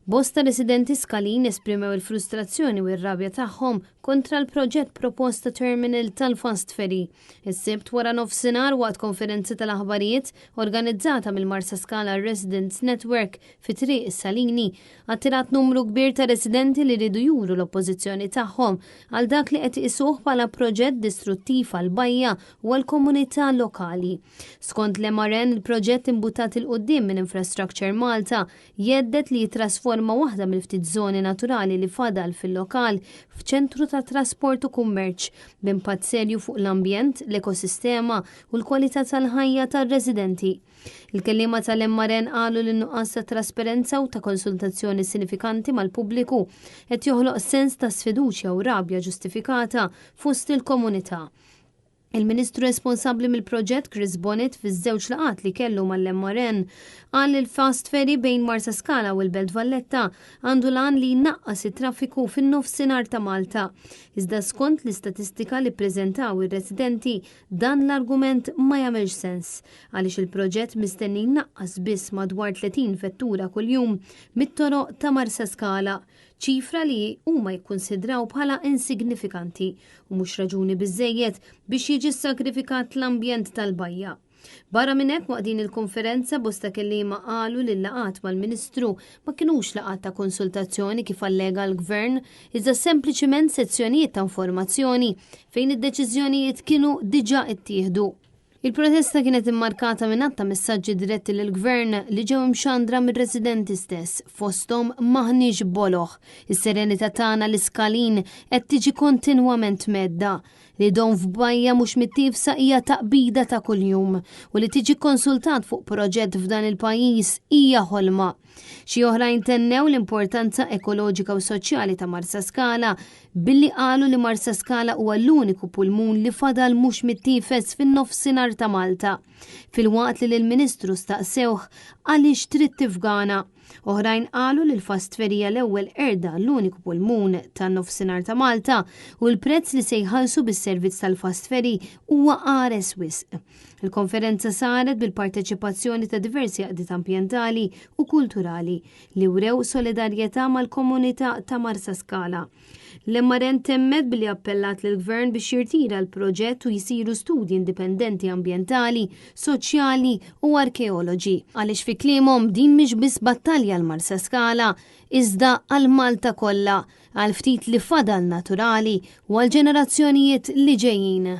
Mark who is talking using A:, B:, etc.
A: Bosta residenti Skalin esprimew il-frustrazzjoni u r-rabja tagħhom kontra l-proġett propost ta' terminal tal-fast ferry. Is-Sibt wara nofsinhar waqt konferenza tal-aħbarijiet organizzata mill-Marsaskala Residents Network fi Triq is-Salini, attirat numru kbir ta' residenti li riedu juru l-oppożizzjoni tagħhom għal dak li qed iqisuh bħala proġett distruttiv għall-bajja u għall-komunità lokali. Skont l-MRN, il-proġett imbuttat 'il quddiem minn Infrastructure Malta jhedded li jittrasforma waħda mill-ftit żoni naturali li fadal fil-lokal f'ċentru ta' trasport u kummerċ, b'impatt serju fuq l-ambjent, l-ekosistema u l-kwalità tal-ħajja tar-residenti. Il-kelliema tal-MRN qalu li n-nuqqas ta' trasparenza u ta' konsultazzjoni sinifikanti mal-pubbliku qed joħloq sens ta' sfiduċja u rabja ġustifikata fost il-komunità. Il-Ministru responsabbli mill-proġett Chris Bonett fiż-żewġ laqgħat li kellu mal-MRN qal li l-fast ferry bejn Marsaskala u l-Belt Valletta għandu l-għan li jnaqqas it-traffiku fin-nofsinhar ta' Malta. Iżda skont l-istatistika li ppreżentaw ir-residenti dan l-argument ma jagħmilx sens għaliex il-proġett mistenni jnaqqas biss madwar 30 vettura kuljum mit-toroq ta' Marsaskala ċifra li huma jikkunsidraw bħala insignifikanti u mhux raġuni biżżejjed biex jiġi ssagrifikat l-ambjent tal-bajja. Barra minn hekk waqt din il-konferenza bosta kelliema qalu li l-laqgħat mal-Ministru ma kinux laqgħat ta' konsultazzjoni kif allega l-Gvern, iżda sempliċiment sezzjonijiet ta' informazzjoni fejn id-deċiżjonijiet kienu diġà ttieħdu. Il-protesta kienet immarkata minn għadd ta' messaġġi diretti lill-Gvern li ġew imxandra mir-residenti stess, fosthom m'aħniex boloh, is-serenità tagħna l-Iskalin qed tiġi kontinwament mhedda, li dom f'bajja mhux mittiefsa hija taqbida ta' kuljum u li tiġi kkonsultat fuq proġett f'dan il-pajjiż hija ħolma. Xi oħrajn tennew l-importanza ekoloġika u soċjali ta' Marsaskala billi qalu li Marsaskala huwa l-uniku pulmun li fadal mhux mittiefes fin-nofsinhar ta' Malta. Filwaqt li lill-Ministru staqsewh għaliex trid tifgana. Oħrajn qalu li l-fast ferry hija l-ewwel qerda l-uniku pulmun tan-nofsinhar ta' Malta u l-prezz li se jħallsu bis-servizz tal-fast ferry huwa qares wisq. Il-konferenza saret bil-parteċipazzjoni ta' diversi għaqdiet ambjentali u kulturali li wrew solidarjetà mal-komunità ta' Marsaskala. L-MRN temmet billi appellat lill-Gvern biex jirtira l-proġett u jsiru studji indipendenti ambjentali, soċjali u arkeoloġi għaliex fi kliemhom din mhix biss battalja għal Marsaskala iżda għal Malta kollha, għall-ftit li fadal naturali u għall-ġenerazzjonijiet li ġejjin.